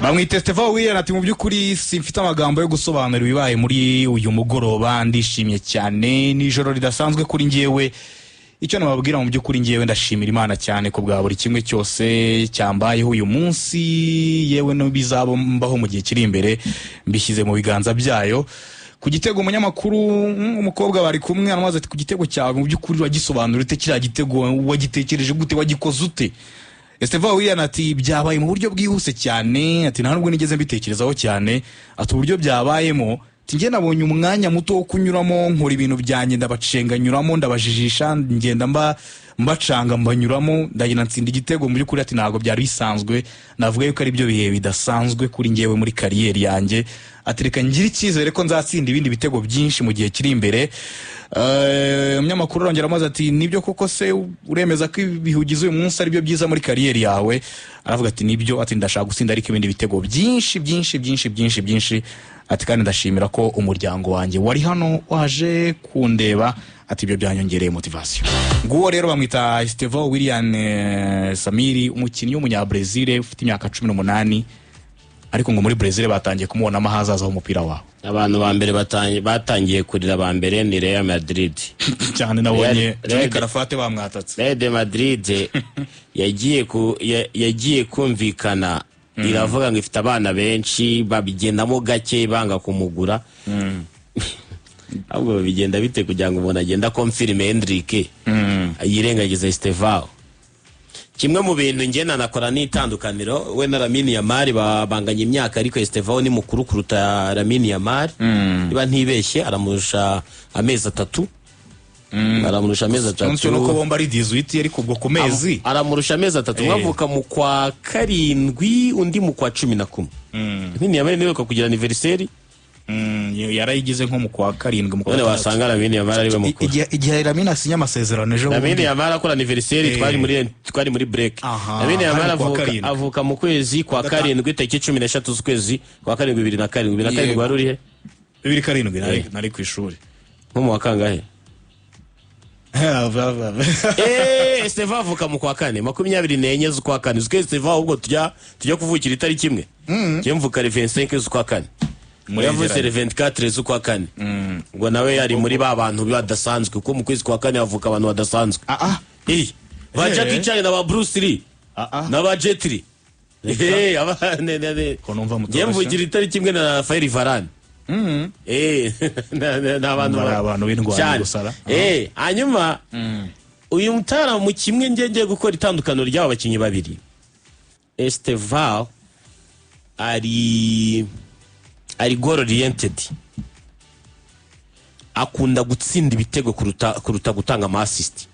Bamwita Estevao Willian. Ati: "Mu by'ukuri simfite amagambo yo gusobanura ibibaye muri uyu mugoroba. Ndishimye cyane, ni ijoro ridasanzwe kuri njyewe. Icyo nababwira, mu by'ukuri njyewe ndashimira Imana cyane ku bwa buri kimwe cyose cyambayeho uyu munsi, yewe n'ibizaba mbaho mu gihe kiri imbere, mbishyize mu biganza byayo." Ku gitego, umunyamakuru, umukobwa bari kumwe, aramubaza ati: "Ku gitego cyawe, mu by'ukuri wagisobanura ute? Kiriya gitego wagitekereje gute? Wagikoze ute?" Estevao Willian ati: "Byabaye mu buryo bwihuse cyane." Ati: "Nta nubwo nigeze mbitekerezaho cyane." Ati: "Uburyo byabayemo," ati, "njye nabonye umwanya muto wo kunyuramo, nkora ibintu byanjye, ndabacenga, nyuramo, ndabajijisha, ngenda mba mbacanga, mbanyuramo, ndagenda ntsinda igitego." Mu by'ukuri, ati: "Ntabwo byari bisanzwe. Navuga yuko ari byo bihe bidasanzwe kuri njyewe muri career yanjye." Ati: "Reka ngire icyizere ko nzatsinda ibindi bitego byinshi mu gihe kiri imbere." Umunyamakuru arongera amaze ati: "Nibyo koko se uremeza ko ibihe ugize uyu munsi ari byo byiza muri career yawe?" Aravuga ati: "Nibyo." Ati: "Ndashaka gutsinda ariko ibindi bitego byinshi, byinshi, byinshi, byinshi, byinshi." Ati: "Kandi ndashimira ko umuryango wanjye wari hano waje kundeba." Ati: "Ibyo byanyongereye motivation." Nguwo rero bamwita Estevao Willian, Samiri, umukinnyi w'Umunyabrezil ufite imyaka 18, ariko ngo muri Brezil batangiye kumubonamo ahazaza h'umupira wabo. Abantu ba mbere batangiye kurira ba mbere ni Real Madrid. Cyane, nabonye Jimmy Karafate bamwatatse. Real de Madrid yagiye kumvikana, iravuga ngo ifite abana benshi, babigendamo gake, banga kumugura. Ahubwo bigenda bite kugira ngo umuntu agende aconfirme Endrick, yirengagize Estevao? Kimwe mu bintu njye nanakora n'itandukaniro, we na Lamine Yamal banganya imyaka, ariko Estevao ni mukuru kuruta Lamine Yamal. Niba ntibeshye aramurusha amezi 3, aramurusha amezi Ikibazo nuko 3. bombi ari 18, ariko ubwo ku mezi. Aramurusha amezi 3. Umwe avuka mu kwa karindwi, undi mu kwa 11. Lamine Yamal niwe kugira anniversaire. Yarayigize nko mu kwa karindwi, mu kwa None gatandatu. wasanga Lamine Yamal ariwe mukuru. Igihe Lamine asinya amasezerano ejo Lamine bundi. Yamal akora anniversaire, twari muri break. Aha, Lamine Yamal hari mu kwa avuka karindwi. avuka mu kwezi kwa karindwi, tariki 13 z'ukwezi kwa karindwi, 2007. 2007. Wari urihe? 2007 nari ku ishuri. Nko mu wa kangahe? Estevao avuka mu kwa kane, 24 z'ukwa kane. Uziko Estevao ahubwo tujya kuvukira itariki imwe? Njye mvuka le 25 z'ukwa kane, yavutse le 24 z'ukwa kane. Ubwo nawe yari muri ba bantu badasanzwe, kuko mu kwezi kwa kane havuka abantu badasanzwe. Ah ah. Ba Jackie Chan na ba Bruce Lee na ba Jet Li. Ko numva Njye mutoroshye. mvugira itariki imwe na Rafael Varane. Ni abantu Bari abantu b'indwanyi cyane. gusara. Hanyuma uyu mutaramu, kimwe ngiye gukora itandukaniro ry'aba bakinnyi babiri, Estevao ari goal oriented, akunda gutsinda ibitego kuruta gutanga ama assist.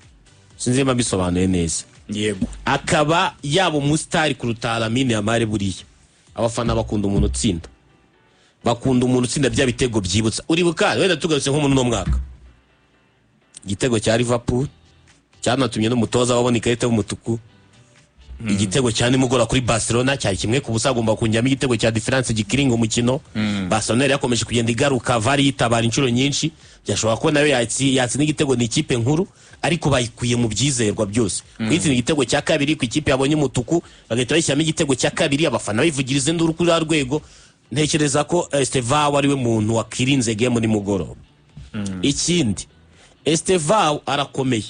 Sinzi niba mbisobanuye neza. Yego. Akaba yaba umusitari kuruta Lamine Yamal. Buriya abafana bakunda umuntu utsinda, bakunda umuntu utsinda bya bitego byibutsa. Uribuka, wenda tugarutse nko muri uno mwaka, igitego cya Liverpool cyanatumye n'umutoza wabona ikarita y'umutuku, igitego cya nimugoroba kuri Barcelona cyari 1-0, agomba kongeramo igitego cya différence gikiringa umukino. Barcelona yari yakomeje kugenda igaruka, VAR yitabara inshuro nyinshi. Byashobora ko nayo yatsinda igitego, ni ikipe nkuru, ariko bayikuye mu byizerwa byose kuyitsinda igitego cya kabiri ku ikipe yabonye umutuku, bagahita bayishyiramo igitego cya kabiri, abafana bivugiriza induru kuri ruriya rwego. Ntekereza ko Estevao ari we muntu wakirinze game nimugoroba. Ikindi, Estevao arakomeye.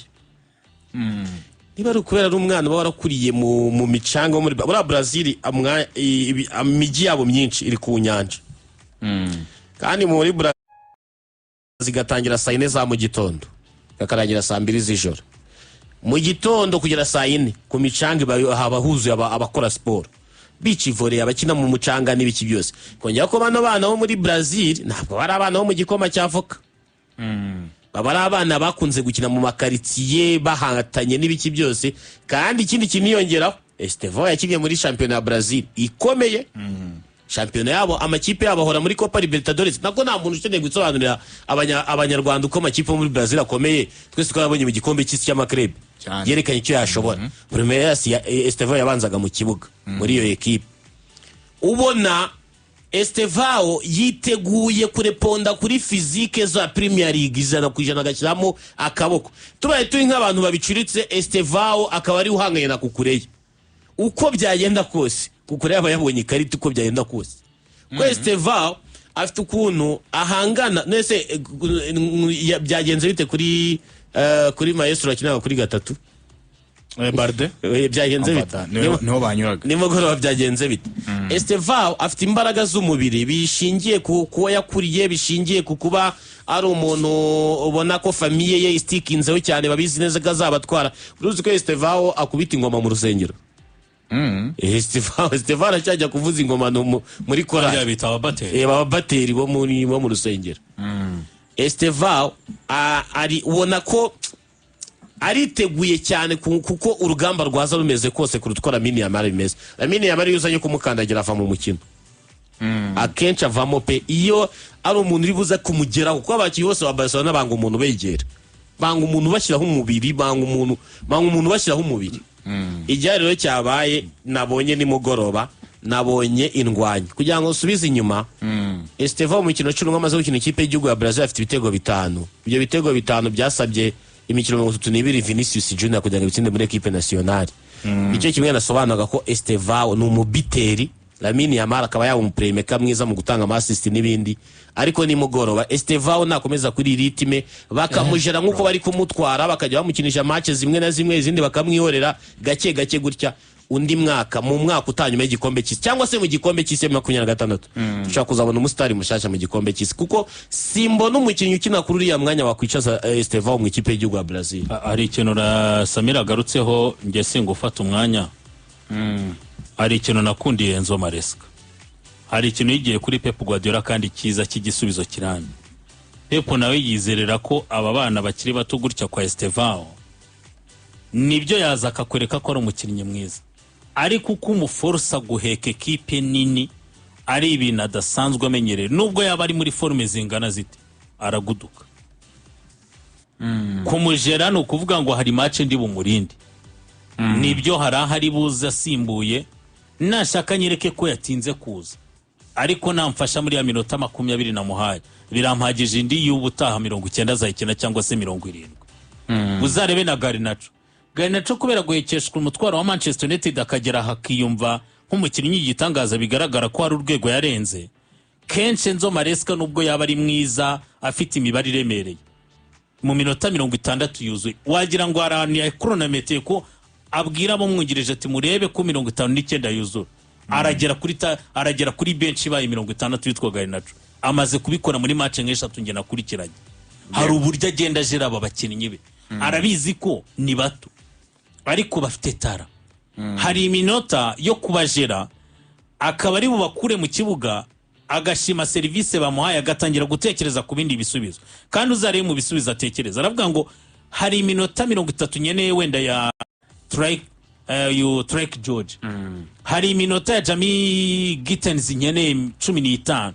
Niba ari ukubera ari umwana uba warakuriye mu micanga wo muri buriya Brazil, imijyi yabo myinshi iri ku nyanja, kandi muri Brazil igatangira saa 4 za mu gitondo, gakarangira saa 2 z'ijoro. Mu gitondo kugera saa 4 ku micanga haba huzuye abakora siporo, beach volley, abakina mu mucanga n'ibiki byose. Kongera ko bano bana bo muri Brazil ntabwo bari abana bo mu gikoma cya voka, baba ari abana bakunze gukina mu makaritsiye, bahatanye n'ibiki byose. Kandi ikindi kintu yongeraho, Estevao yakinnye muri shampiyona ya Brazil ikomeye, shampiyona yabo, amakipe yabo ahora muri Copa Libertadores. Nabwo nta muntu ukeneye gusobanurira abanyarwanda uko amakipe yo muri Brazil akomeye. Twese twarabonye mu gikombe cy'isi cy'ama clubs. Cyane. Yerekanye icyo yashobora. Palmeiras ya Estevao yabanzaga mu kibuga muri iyo ekipe. Ubona Estevao yiteguye kureponda kuri physique za Premier League 100%, agashyiramo akaboko. Tubaye turi nk'abantu babicuritse, Estevao akaba ari uhanganye na Cucurella, uko byagenda kose. Kuko yaba yabonye ikarita uko byagenda kose, ko Estevao afite ukuntu ahangana nese byagenze bite kuri Maestro akinaga kuri gatatu? Balde. Byagenze bite? Niho banyuraga. Nimugoroba byagenze bite? Estevao afite imbaraga z'umubiri bishingiye ku kuba yakuriye, bishingiye ku kuba ari umuntu ubona ko famille ye isitikinzeho cyane, babizi neza ko azabatwara. Uruzi ko Estevao akubita ingoma mu rusengero? Estevao aracyajya kuvuza ingoma muri korali. Bariya bita ababateri. Ababateri bo mu rusengero. Estevao ari ubona ko ariteguye cyane kuko urugamba rwaza rumeze kose kuruta uko Lamine Yamal bimeze. Lamine Yamal iyo uzanye kumukandagira ava mu mukino, akenshi avamo pe, iyo ari umuntu uri buze kumugeraho, kuko abakinnyi bose ba Barcelona banga umuntu begera, banga umuntu bashyiraho umubiri, banga umuntu bashyiraho umubiri. Igihe rero cyabaye, nabonye nimugoroba, nabonye indwanyi. Kugira ngo usubize inyuma, Estevao mu mukino 11 amaze gukina ikipe y'igihugu ya Brazil afite ibitego bitanu. Ibyo bitego bitanu byasabye imikino 32 Vinicius Junior kugira ngo ibitsinde muri équipe nationale. Icyo kimwe nasobanuraga ko Estevao ni umubuteur, Lamine Yamal akaba yaba umuplaymaker mwiza mu gutanga ama-assist n'ibindi. Ariko nimugoroba Estevao nakomeza kuri iri rythme, bakamujera nk'uko bari kumutwara, bakajya bamukinisha match zimwe na zimwe, izindi bakamwihorera gake gake gutya, undi mwaka, mu mwaka utanyuma y'igikombe cy'isi cyangwa se mu gikombe cy'isi ya 26, dushobora kuzabona umusitari mushyashya mu gikombe cy'isi, kuko simbona umukinnyi ukina kuri uriya mwanya wakwicaza Estevao mu ikipe y'igihugu ya Brazil. Hari ikintu na Samira agarutseho, njye singufata umwanya. Hari ikintu nakundiye Enzo Maresca, hari ikintu yigiye kuri Pep Guardiola kandi cyiza cy'igisubizo kirambye. Pep nawe yizerera ko aba bana bakiri bato gutya kwa Estevao, nibyo yaza akakwereka ko ari umukinnyi mwiza, ariko uko umuforosa guheka ekipe nini ari ibintu adasanzwe amenyereye, nubwo yaba ari muri forme zingana zite, araguduka. Kumujera ni ukuvuga ngo hari match ndi bumurinde, nibyo hari aho ari buze asimbuye, nashaka nyereke ko yatinze kuza, ariko namfasha muri ya minota 20 namuhaye birampagije. Indi y'ubutaha 90 azayikina cyangwa se 70. Uzarebe na Garnacho. Garnacho kubera guhekeshwa umutwaro wa Manchester United, akagera hakiyumva nk'umukinnyi w'igitangaza, bigaragara ko hari urwego yarenze. Kenshi Enzo Maresca, nubwo yaba ari mwiza, afite imibare iremereye, mu minota 60 yuzuye wagira ngo hari ahantu yakoronameteye ko abwira abamwungirije ati: "Murebe ko 59 yuzura." Aragera kuri benshi ibaye 60 yitwa Garnacho. Amaze kubikora muri match nk'eshatu njye nakurikiranye. Hari uburyo agenda ajera aba bakinnyi be, arabizi ko ni bato ariko bafite talent. Hari iminota yo kubajera, akaba ari bubakure mu kibuga, agashima serivisi bamuhaye, agatangira gutekereza ku bindi bisubizo. Kandi uzarebe mu bisubizo atekereza, aravuga ngo hari iminota 30 nkeneye wenda ya Tyrique George, hari iminota ya Jamie Gittens nkeneye 15,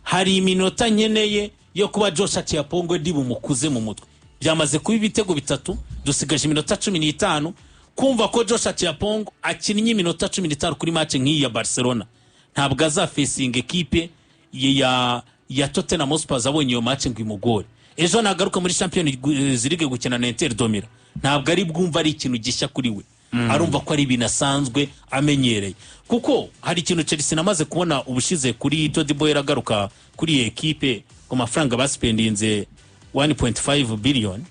hari iminota nkeneye yo kuba Josh Acheampong ndi bumukuze mu mutwe. Byamaze kuba ibitego bitatu, dusigaje iminota 15. Kumva ko Josh Acheampong akinnye iminota 15 kuri match nk'iyi ya Barcelona, ntabwo azafesinga ekipe ya Tottenham Hotspur abonye iyo match ngo imugore. Ejo nagaruka muri Champions League gukina na Inter de Milan, ntabwo ari bwumva ari ikintu gishya kuri we, arumva ko ari ibintu asanzwe amenyereye. Kuko hari ikintu Chelsea namaze kubona ubushize kuri Todd Boehly agaruka kuri iyi ekipe, ku mafaranga basipendinze 1.5 billion,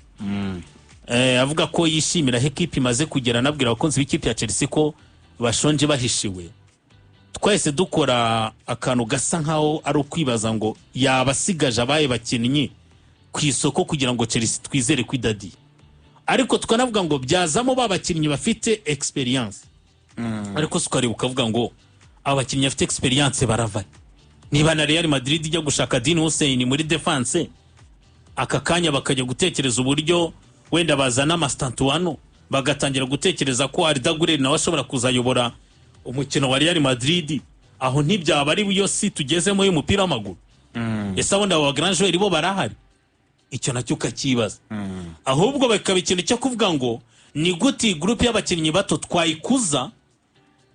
avuga ko yishimira aho ekipe imaze kugera, anabwira abakunzi b'ikipe ya Chelsea ko bashonje bahishiwe. Twese dukora akantu gasa nkaho ari ukwibaza ngo yaba asigaje abaye bakinnyi ku isoko kugira ngo Chelsea twizere ko idadiye, ariko tukanavuga ngo byazamo ba bakinnyi bafite experience. Ariko si ukareba ukavuga ngo abakinnyi bafite experience barava? Niba na Real Madrid ijya gushaka Dean Huijsen muri defense aka kanya, bakajya gutekereza uburyo wenda bazana Mastantuano, bagatangira gutekereza ko Arda Güler nawe ashobora kuzayobora umukino wa Real Madrid, aho ntibyaba ari yo si tugezemo y'umupira w'amaguru? Ese abundi abo ba grand joueur bo barahari? Icyo nacyo ukakibaza. Ahubwo bakaba ikintu cyo kuvuga ngo ni gute iyi groupe y'abakinnyi bato twayikuza,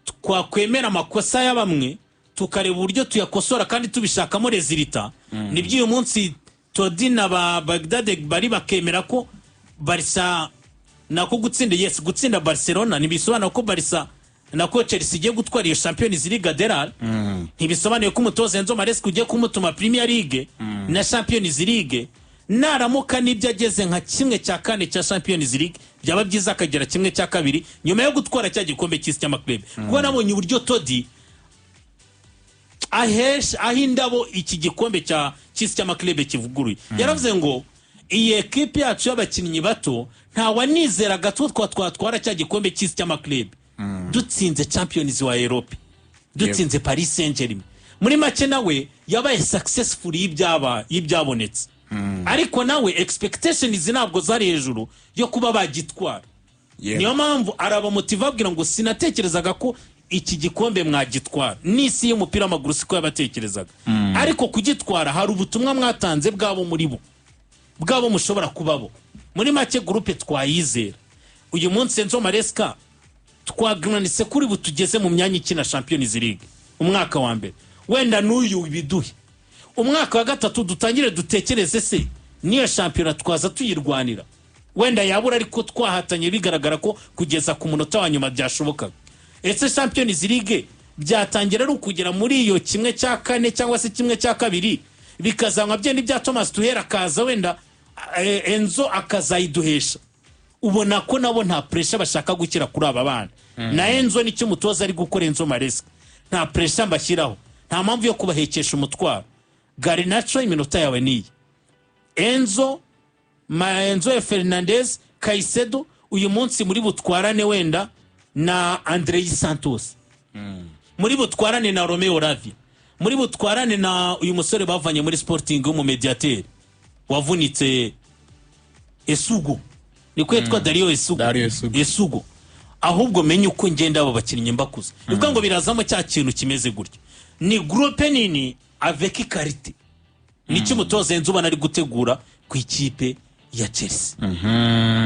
twakwemera amakosa ya bamwe tukareba uburyo tuyakosora kandi tubishakamo résultat. Nibyo uyu munsi Todd na ba Bagdad bari bakemera ko Barca nako gutsinda, yes, gutsinda Barcelona ntibisobanura ko Barca Nako Chelsea igiye gutwara iyo Champions League aderal, ntibisobanuye ko umutoza Enzo Maresca ugiye kumutuma Premier League na Champions League. Naramuka n'ibyo ageze nka 1/4 cya Champions League, byaba byiza akagera 1/2 nyuma yo gutwara cya gikombe cy'isi cy'amaklebe, kuko nabonye uburyo Todi ahesha aho indabo iki gikombe cya cy'isi cy'amaklebe kivuguruye. Yaravuze ngo iyi ekipi yacu y'abakinnyi bato, ntawanizeraga ko twatwara cya gikombe cy'isi cy'amaklebe dutsinze Champions wa Europe, dutsinze Paris Saint Germain. Muri make nawe yabaye successful y'ibyabonetse, ariko nawe expectations ntabwo zari hejuru yo kuba bagitwara. Niyo mpamvu arabamotiva, abwira ngo sinatekerezaga ko iki gikombe mwagitwara, n'isi y'umupira w'amaguru siko yabatekerezaga, ariko kugitwara hari ubutumwa mwatanze bwabo muri bo, bwabo mushobora kubabo. Muri make groupe twayizera uyu munsi. Enzo Maresca twagaranise kuri butugeze mu myanya ikina Champions League umwaka wa mbere, wenda n'uyu biduhe umwaka wa gatatu dutangire dutekereze se niyo shampiyona twaza tuyirwanira, wenda yabura ariko twahatanye bigaragara ko kugeza ku munota wa nyuma byashobokaga. Ese Champions League byatangira ari ukugera muri iyo 1/4 cyangwa se 1/2, bikazanywa byenda ibya Thomas Tuchel akaza, wenda Enzo akazayiduhesha. Ubona ko nabo nta pressure bashaka gukira kuri aba bana. Na Enzo nicyo umutoza ari gukora, Enzo Maresca, nta pressure mbashyiraho, nta mpamvu yo kubahekesha umutwaro. Garnacho, iminota yawe niyi. Enzo ma Enzo Fernandez, Caicedo, uyu munsi muri butwarane wenda na Andrei Santos, muri butwarane na Romeo Lavia, muri butwarane na uyu musore bavanye muri Sporting w'umumediateri wavunitse, Esugo, niko yitwa, Dario Esugo. Dario Esugo. Esugo. Ahubwo menye uko ngenda abo bakinnyi mbakuze. Ni ukuvuga ngo birazamo cya kintu kimeze gutya, ni groupe nini avec qualité. Nicyo umutoza Enzo ubona ari gutegura ku ikipe ya Chelsea.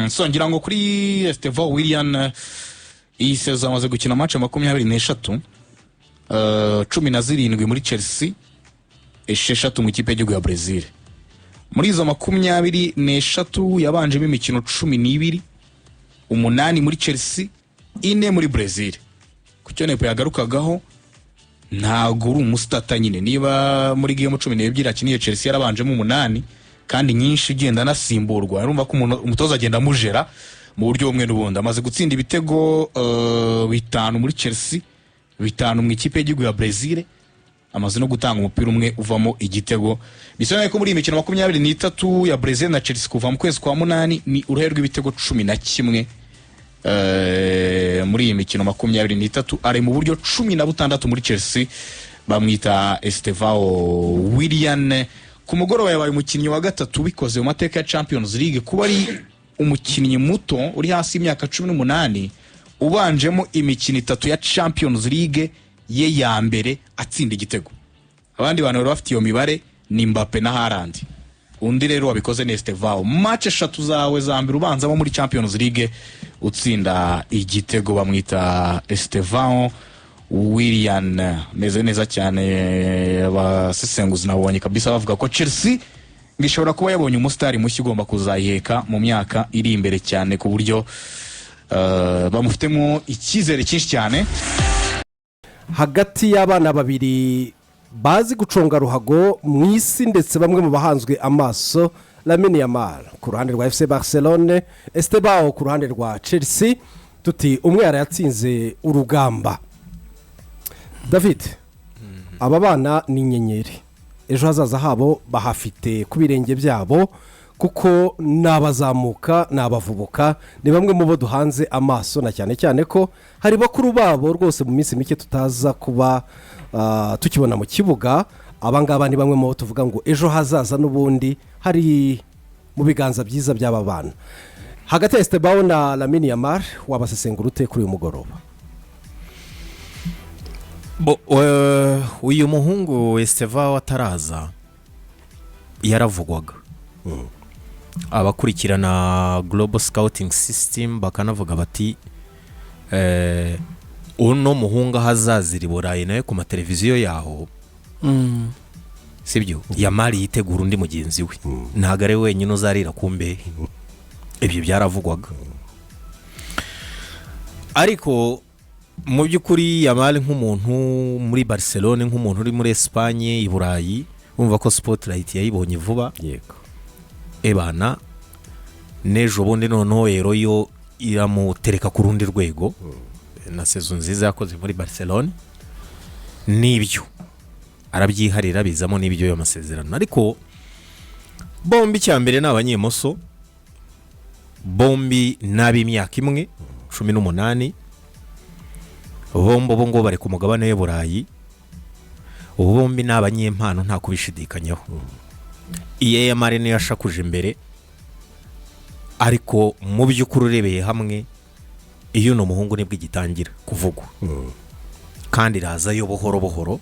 So ngira ngo kuri Estevao Willian, iyi saison amaze gukina match 23, 17 muri Chelsea, 6 mu ikipe y'igihugu ya Brazil. Muri izo 23 yabanjemo imikino 12, 8 muri Chelsea, 4 muri Brazil. Ku cyo Nepo yagarukagaho, ntabwo uri umustarter nyine. Niba muri game 12 akiniye Chelsea yarabanjemo 8 kandi nyinshi ugenda anasimburwa, urumva ko umutoza agenda amujera mu buryo bumwe n'ubundi. Amaze gutsinda ibitego 5 muri Chelsea, 5 mu ikipe y'igihugu ya Brazil, amaze no gutanga umupira umwe uvamo igitego. Bisobanuye ko muri iyi mikino 23 ya Brazil na Chelsea kuva mu kwezi kwa munani, ni uruhare rw'ibitego 11. Muri iyi mikino 23 ari mu buryo 16 muri Chelsea. Bamwita Estevao Willian. Ku mugoroba yabaye umukinnyi wa gatatu ubikoze mu mateka ya Champions League, kuba ari umukinnyi muto uri hasi y'imyaka 18 ubanjemo imikino itatu ya Champions League ye ya mbere atsinda igitego. Abandi bantu bari bafite iyo mibare ni Mbappe na Haaland. Undi rero wabikoze ni Estevao. Match eshatu zawe za mbere ubanzamo muri Champions League utsinda igitego, bamwita Estevao Willian. Meze neza cyane. Abasesenguzi nabonye kabisa bavuga ko Chelsea ngo ishobora kuba yabonye umusitari mushya ugomba kuzayiheka mu myaka iri imbere cyane, ku buryo bamufitemo icyizere cyinshi cyane. Hagati y'abana babiri bazi guconga ruhago mu isi, ndetse bamwe mu bahanzwe amaso, Lamine Yamal ku ruhande rwa FC Barcelone, Estevao ku ruhande rwa Chelsea, tuti umwe yarayatsinze urugamba. David, aba bana ni inyenyeri, ejo hazaza habo bahafite ku birenge byabo, kuko ni abazamuka, ni abavubuka, ni bamwe mu bo duhanze amaso, na cyane cyane ko hari bakuru babo rwose mu minsi mike tutaza kuba tukibona mu kibuga. Aba ngaba ni bamwe mu bo tuvuga ngo ejo hazaza n'ubundi hari mu biganza byiza by'aba bana. Hagati ya Estevao na Lamine Yamal, wabasesengura ute kuri uyu mugoroba? Bo, uyu muhungu Estevao ataraza yaravugwaga, abakurikirana global scouting system bakanavuga bati uno muhungu aho azazira i Burayi nawe ku mateleviziyo yaho, sibyo? Yamal yitegura undi mugenzi we, ntabwo ari we wenyine uzarira ku mbehe. Ibyo byaravugwaga, ariko Mu by'ukuri Yamal nk'umuntu muri Barcelone, nk'umuntu uri muri Espagne, i Burayi, wumva ko spotlight yayibonye vuba. Ebana n'ejo bundi noneho rero yo iramutereka ku rundi rwego na saison nziza yakoze muri Barcelone, n'ibyo arabyiharira, bizamo n'ibyo ayo masezerano. Ariko bombi, icya mbere ni abanyemoso, bombi ni ab'imyaka imwe, 18. Bombi ubu ngubu bari ku mugabane w'i Burayi. Ubu bombi ni abanyempano, nta kubishidikanyaho. Iya Yamal niyo yashakuje imbere, ariko mu by'ukuri urebeye hamwe, iyo uno muhungu nibwo igitangira kuvugwa kandi irazayo buhoro buhoro.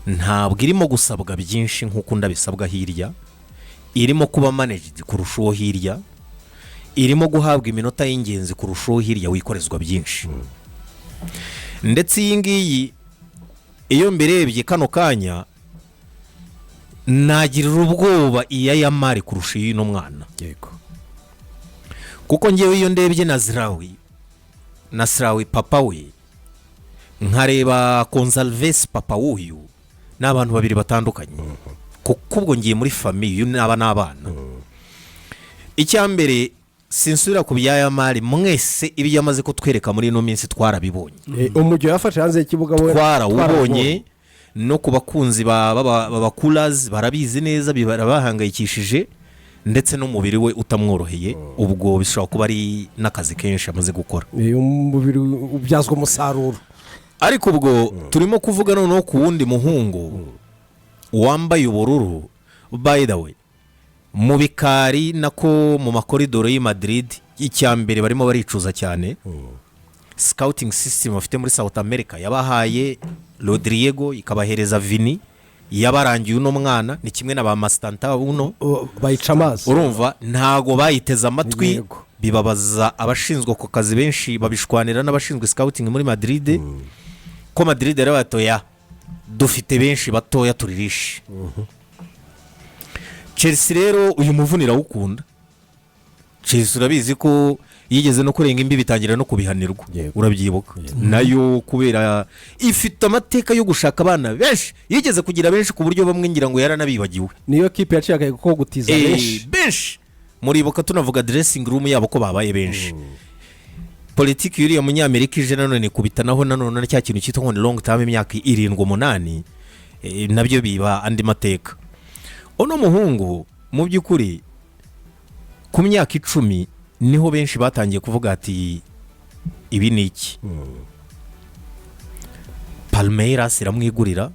Ntabwo irimo gusabwa byinshi nk'uko undi abisabwa hirya, irimo kuba managed kurusha uwo hirya, irimo guhabwa iminota y'ingenzi kurusha uwo hirya wikorezwa byinshi. Ndetse iyi ngiyi, iyo mbirebye kano kanya, nagirira ubwoba iya Yamal kurusha iy'uno mwana, kuko ngewe iyo ndebye Nasraoui papa we, nkareba Gonçalves papa w'uyu, ni abantu babiri batandukanye, kuko ubwo ngiye muri famille, uyu n'aba n'abana. Icya mbere, sinsubira ku bya Yamal, mwese ibyo amaze kutwereka muri ino minsi twarabibonye. Umujyo yafashe hanze y'ikibuga we. Twarawubonye. No ku bakunzi b'abakurazi barabizi neza, birabahangayikishije, ndetse n'umubiri we utamworoheye, ubwo bishobora kuba ari n'akazi kenshi amaze gukora. Umubiri ubyazwa umusaruro. Ariko ubwo turimo kuvuga noneho ku wundi muhungu wambaye ubururu. By the way, mu bikari, nako mu makoridoro y'i Madrid, icya mbere barimo baricuza cyane scouting system bafite muri South America yabahaye Rodrigo, ikabahereza Vini, yabarangiye uno mwana. Ni kimwe na ba Masitanta uno. Bayica amazi. Urumva ntago bayiteze amatwi. Bibabaza abashinzwe ako kazi benshi, babishwanira n'abashinzwe scouting muri Madrid, ko Madrid rero batoya dufite benshi batoya turirishe. Chelsea rero uyu muvuni irawukunda. Chelsea urabizi ko yigeze no kurenga imbibi, bitangira no kubihanirwa. Urabyibuka nayo, kubera ifite amateka yo gushaka abana benshi, yigeze kugira benshi ku buryo bamwe ngira ngo yaranabibagiwe. Niyo kipe yaciye agahigo ko gutiza benshi. Benshi. Muribuka tunavuga dressing room yabo ko babaye benshi. Politiki y'uriya munyamerika ije nanone kubita naho nanone cya kintu cyitwa ngo ni long term, imyaka 7, 8, nabyo biba andi mateka. Uno muhungu mu by'ukuri ku myaka 10 niho benshi batangiye kuvuga ati ibi ni iki? Palmeiras iramwigurira.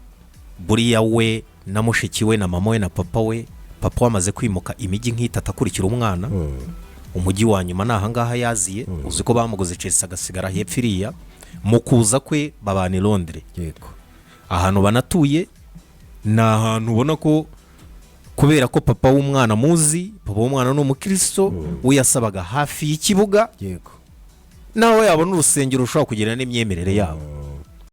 Buriya we na mushiki we na mama we na papa we, papa we amaze kwimuka imijyi nk'itatu akurikira umwana. Umujyi wa nyuma ni ahangaha yaziye. Uzi ko bamuguze Chelsea agasigara hepfo iriya, mu kuza kwe babana i Londres. Ahantu banatuye ni ahantu ubona ko kubera ko papa w'umwana muzi, papa w'umwana ni umukristo, we yasabaga hafi y'ikibuga, nawe yabona urusengero rushobora kugira n'imyemerere yabo.